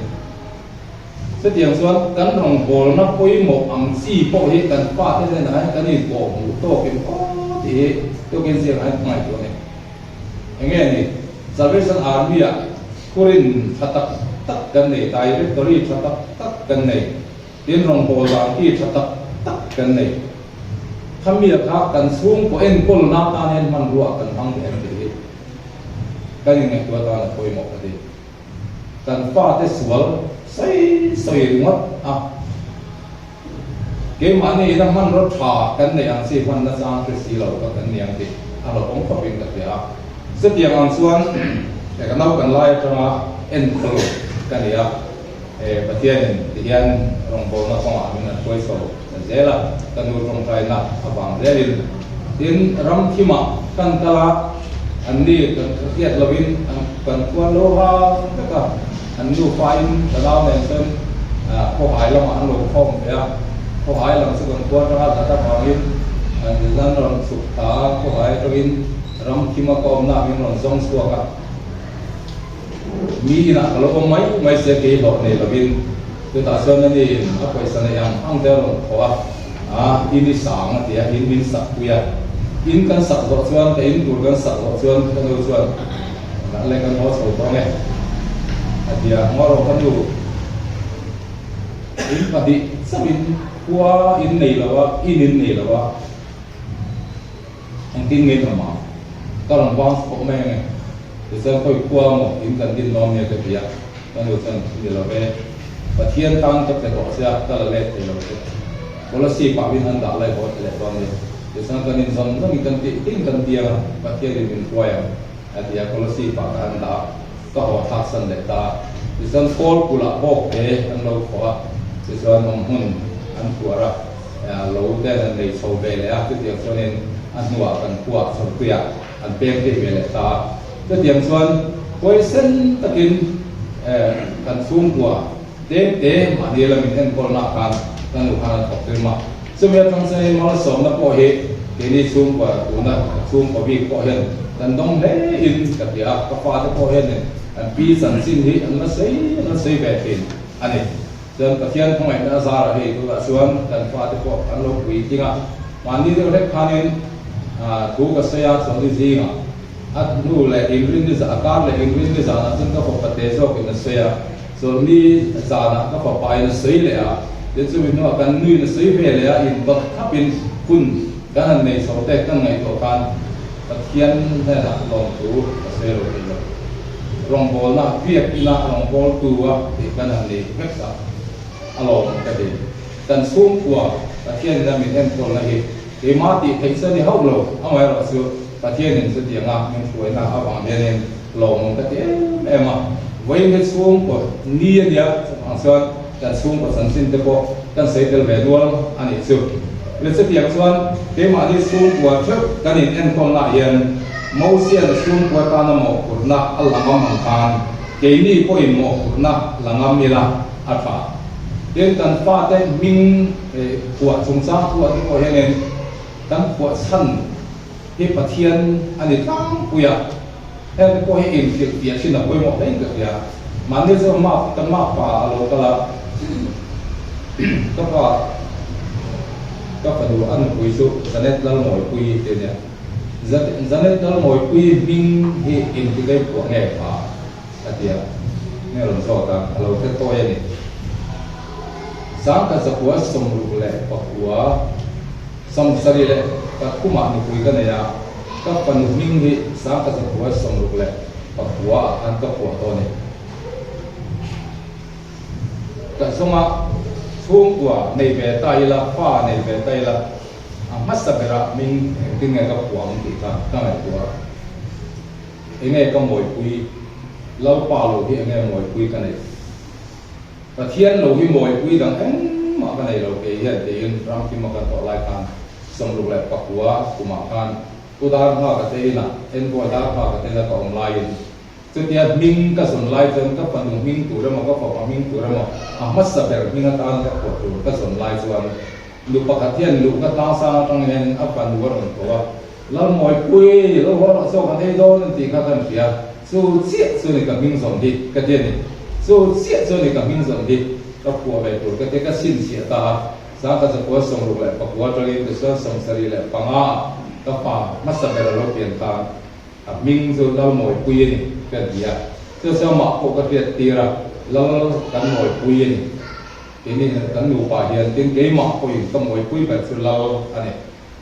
Chutiang chuan kan rawngbawlna pawimawh ang chi pawh hi kan fate hnenah hian kan inpawh hmuh tawkin aw tih hi tukin ziakah hian ka ngaihtuah a ni. Enge ni? Salvation Army-ah khurin tha tak tak kan nei, directory tha tak tak kan nei, tin rawngbâwl dan ki tha tak tak kan nei. Khamia kha kan chhungkaw enkawlna atan hian hmanrua kan hmang ve em tih hi Kan inngaihtuah tan a pawimawh ka ti. Kan fate sual sawi sawi ringawt a, keimahni ina hmanraw tha kan neih ang chi hmanna chang hre si lo kha kan ni ang tih a hlauhawm khawpin ka hria a. Chutiang ang chuan ka naupan lai atanga enkawl ka ni a, Pathianin tihian rawngbawlna kawngah min an hruai chho ta zel a, ka nu tawngtaina avang zelin. Tin, ram thimah kan kal a, an ni kan hriat loin an kan khuan lo ha vek a, an nufain ka nau nen chuan khawhai lamah an lo khawm ve a, khawhai lam chu kan khua atanga hlat avangin an rawn chhuk thla a, khawhai atangin ram thima ka awmnaah min rawn zawng chhuak a. Mi inah ka lo awm mai mai sia kei hlawh nei lovin chutah chuan ani in a pawisa neih ang ang te a rawn thawh a, a in i sang a ti a, in min sak pui a, in kan sak zawh chuan ka in tur kan sak zawh chuan ka nu chuan a le kan haw chho tawh ange a ti a, ngaw rawh ka nu in pahnih chauhin khua in nei lo a, in in nei lo a. Engtin nge ka mah? Ka rawn bang khawp mai ange. Tichuan khawi khua maw in kan din dawn nia ka ti a, ka nu chuan ni lo e, Pathian tan ka pe tawh che a, ka la let thei lo che. Policy pah min han dah lai haw leh dawn nia. Tichuan kan in zawm zawmin kan tih tin kan tiang a, Pathianin min hruai ang a ti a, policy pah ka han dah a, ka haw thlak san leh ta a. Tichuan kawl kulh ah bawk te an lo khawh a, tichuan awm hmun an phuar a. Lo ten an nei chho ve leh a, chutiang chuanin a hnuah kan khuah chawlhpuiah an peng phei ve leh ta a. Chutiang chuan huaisen takin kan chhungkua tlem te mahni lamin enkawlna khan ka nu khan a thawk tir mah. Chumi atang chuanin malsawmna pawh hi Keini chhungkua tuna chhungkaw bik pawh hian kan dawng hle in ka ti a, ka fate pawh hianin an pi chanchin hi an la sawi an la sawi ve thin a ni. Chuan Pathian khawngaihna a zarah hei tunah chuan kan fate pawh an lo puitling a, mahni deuh hlek khanin thu ka sawi a, chawlhni zingah a hnu leh inrinni a kar leh inrinni zanah chuan ka fapa te zawkin a sawi a, chawlhni zanah ka fapa in a sawi leh a, tin chumi hnuah kan nuin a sawi ve leh a, indawt thapin hun kan han nei chho te kan ngaihtuah khan Pathian hnenah lawmthu ka sawi lo thei lo. Rawngbawlna biak ina rawngbawltu a tih kan han nei vek a, a lawm ka ti. Kan chhungkua Pathian ina min enkawlna hi keimah tih theih chu a ni hauh lo, amaherawhchu Pathianin chutianga min hruaina avang hianin lawmawm ka ti em em a. Vawiin hi chhungkaw ni a nia, chuvang chuan kan chhungkaw chanchin te pawh kan sawi tel ve nual a nih chu. Le chutiang chuan keimahni chhungkua theuh kan in enkawlnaah hian Mosian chhungkua tana mawhphurhna a la ngam ang khan keini pawhin mawhphurhna la ngam ila a tha. Tin, kan fate hming phuah chungchang phuah te pawh hianin kan phuah chhan hi Pathian a ni tlangpui a, heng te pawh hi inhrilh piah thin a pawimawh hle in ka hria. Mahni chu map ka map pa a lo kal a, ka pa ka fanu a nupui chu Janet Lalmawipui te nia. Janet Lalmawipui hming hi inti phuah nge pa a ti a, nge rawn zawt a, a lo hre tawi a ni. 1969. 73 ah nupui ka nei a, ka fanu hming hi 1969 ah khan ka phuah tawh a ni. Ka zawnga chhungkua nei ve ta ila, fa nei ve ta ila, a hmasa berah hming engtin nge ka phuah ang tih kha ka ngaihtuah a. Enge ka mawipui, Lalpa lo hi enge mawipui ka neih? Pathian lo hi mawipui dang engmah ka nei lo kei hian tiin ramthim a kan tawh lai khan 69 kumah khan Pu Darnghaka te inah Envoy Darnghaka te ina ka awm laiin chutia hming ka zawn lai chuan ka fanu hming tur emaw ka fapa hming tur emaw a hmasa ber hming atan ka phuah tur ka zawn lai chuan nu pakhat hian luh ka tlangsang atang hian a fanu a rawn tho a Lalmawipui lo haw rawh chaw kan ei dawn an tih kha kan hria. Chu chiah chu ni ka hming zawm hi ka ti a ni. Chu chiah chu ni ka hming zawm hi ka phuah ve tur ka ti a, ka chhinchhiah ta a. 1969 atangin tichuan 75 ah ka fa hmasa ber a lo pian khan a hming chu Lalmawipui a ni ka ti a. Chu chuan mah pawh ka hriat tir a, Lal kan mawipui a ni. Keini kan nupa hian tin keimah pawhin ka mawipui ber chu Lal a ni.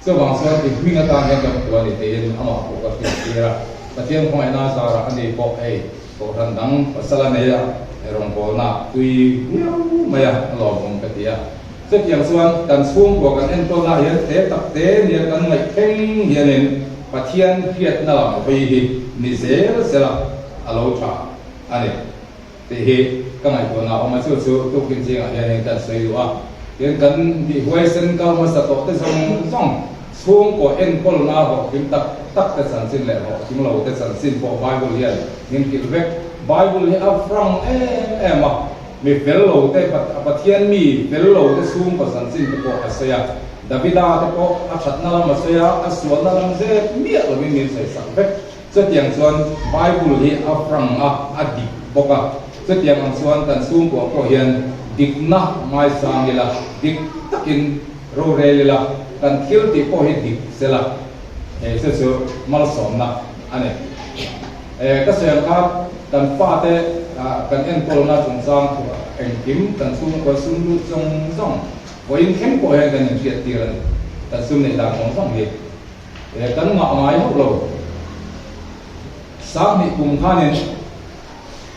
Chuvang chuan i hming atan hian kan phu a ni tiin amah pawh ka hriat tir a. Pathian khawngaihna zarah a ni pawh hei kohhran dang pasal a nei a, rawngbawlna tui viau mai a, a lawmawm ka ti a. Chutiang chuan kan chhungkua kan enkawlnaah hian te tak te nia kan ngaih thleng hianin Pathian hriatna lam hawi hi ni zel zel a, a lo tha a ni. Tih hi ka ngaihtuahna a awm a, chu chu tukin zingah hianin kan sawi duh a. Tin, kan bihuaisen kal hmasa tawh te zawng zawng chhungkaw enkawlna hlawhtling tak tak te chanchin leh hlawhtling lo te chanchin pawh Bible hian min hrilh vek. Bible hi a frank em em a, mi fel lo te, Pathian mi fel lo te chhungkaw chanchin te pawh a sawi a. Davida te pawh a thatna lam a sawi a, a sualna lam zet miah lovin min sawi sak vek. Chutiang chuan Bible hi a frank a, a dik bawk a. Chutiang ang chuan kan chhungkuah pawh hian dikna ngaisang ila, dik takin rorel ila, kan thil tih pawh hi dik sela, he chu chu malsawmna a ni. Ka sawi ang kha kan fate kan enkawlna chungchang thuah engkim kan chhungkua sum lut zawng zawng vawiin thleng pawh hian kan inhriattir a ni. Kan sum neih dan zawng zawng hi. Kan ngah ngai hauh lo. 2000 kum khanin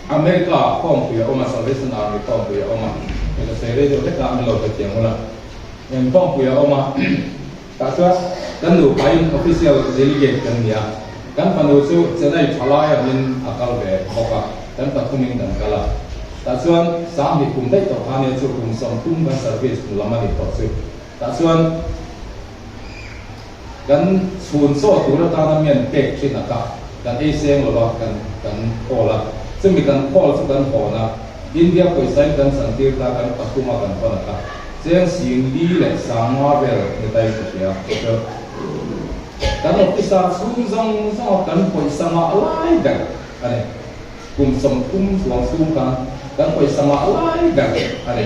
America khawmpui a awm a, Salvation Army khawmpui a awm a, hei ka sawi rei deuh hlek a, min lo hre thiam ula. Eng khawmpui a awm a, tah chuan kan nupain official delegate kan ni a, kan fanu chu Chennai thalai angin a kal ve bawk a, kan pathumin kan kal a. Tah chuan 2000 kum daih tawh khan nia chu kum 30 kan service hnu lam a nih tawh chu. Tah chuan kan chhun chaw tur atana mian pek thin a kha kan ei seng lo va, kan kan khawl a, chumi kan khawl chu kan hawn a, India pawisa in kan chantir ta kan pathum a kan hawn a kha. Cheng 10,500 vel ni ta in ka hria chu chu kan office ah chhung zawng zawng a kan pawisa ngah lai ber a ni. Kum 30 chuang chhung khan kan pawisa ngah lai ber a ni.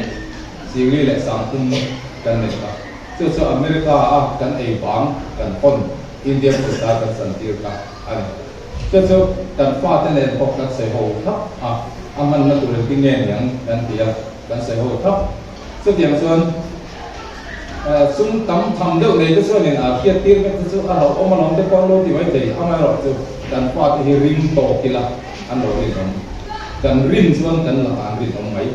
10,300 kan nei kha. Chu chu America a kan ei bang kan hawn India pawisa kan chantir kha a ni. Chu chu kan fate nen pawh kan sawi ho thap a, a hmanna tur engtin nge niang kan ti a, kan sawi ho thap. Chutiang chuan sum tam tham deuh nei te chuanin a hriattir vek te chu a hlauhawm alawm te pawh an lo ti mai thei. Amaherawhchu kan fate hi ring tawk ila an lo rinawm. Kan rin chuan kan lakah an rinawm mai.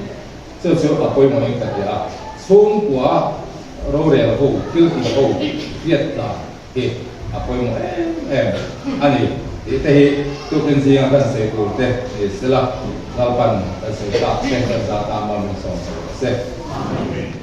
Chu chu a pawimawhin ka ti a, chhungkua rorel ho, thil tih ho hriat tlan hi a pawimawh em em a ni tih te hi tukin zinga kan sawi tur te ni sela, Lalpan kan sawi tak te kan zah tan mal min sawm sak rawh se. Amen.